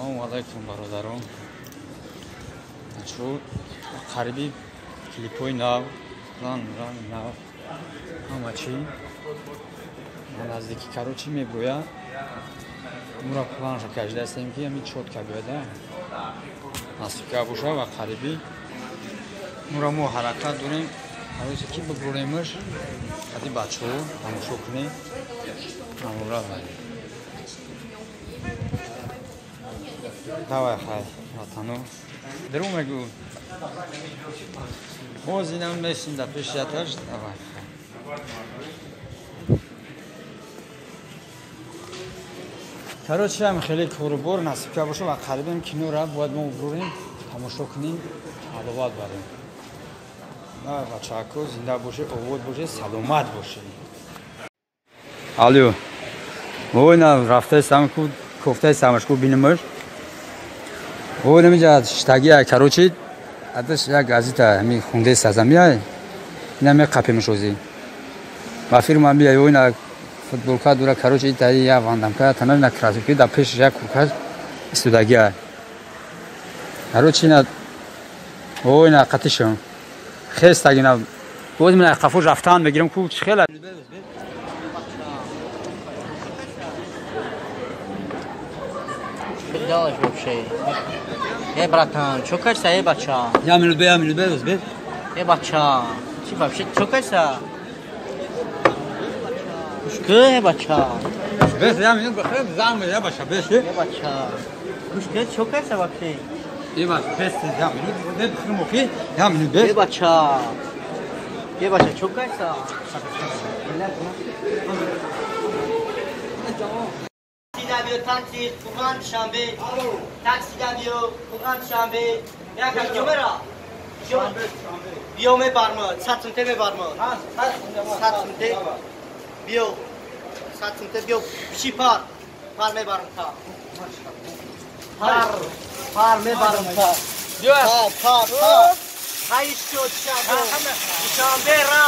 Ассалому алайкум, бародарон. Чу қариби клипҳои нав, план нав, ҳама чӣ наздики, короче, меброя. Мура планша кашидаастем, ки ҳами чётко биёда, насибка боша ва қариби мура мо ҳаракат дорем, короче, ки бибуремаш, қади бачаҳо тамошо кунем, намура барем. Давай, хай, ватану. Дару мегу. Боз инам месин да пеши аташ, давай, хай. Короче, ҳам хеле корубор насибка боша ва қарибем кинора бояд мо бурем, тамошо кунем, ҳаловат барем. Давай, бачаҳако, зинда боше, овод боше, саломат боше. Алло. Ой, на рафтаи ку кофтаи самашку бинемаш. Ой, намиҷа штаги, короче, адаш як газета ҳами хундаи сазамия, ина меқапемаш ози. Ба фирма мия, ой, на футболка дура, короче, итаи я вандамка, тана на кроссовки, да пеш як курка истодагия. Короче, ина, ой, на қатишам. Хестагина. Боз мина қафо рафтан мегирам ку хела. Что делаешь вообще? Эй, братан, что кажется, эй, бача? Я минут, я минут, бе. Эй, бача, ты вообще что кажется? Что, эй, бача? Бе, я минут, бе, зам, я бача, бе, эй, бача. Что, что кажется вообще? Эй, бача, бе, я минут, бе, бе, я минут, бе. Эй, бача. Эй, бача, что кажется? Taksi, Furkan Şambe, taksi diyor, Furkan Şambe, ya kaç mera? Biyo me barma, satsın me barma. Satsın te, biyo, satsın te biyo, şipar, par me barma ta. Par, par me barma ta. Par, par, par. Hayır şu Şambe, Şambe ra.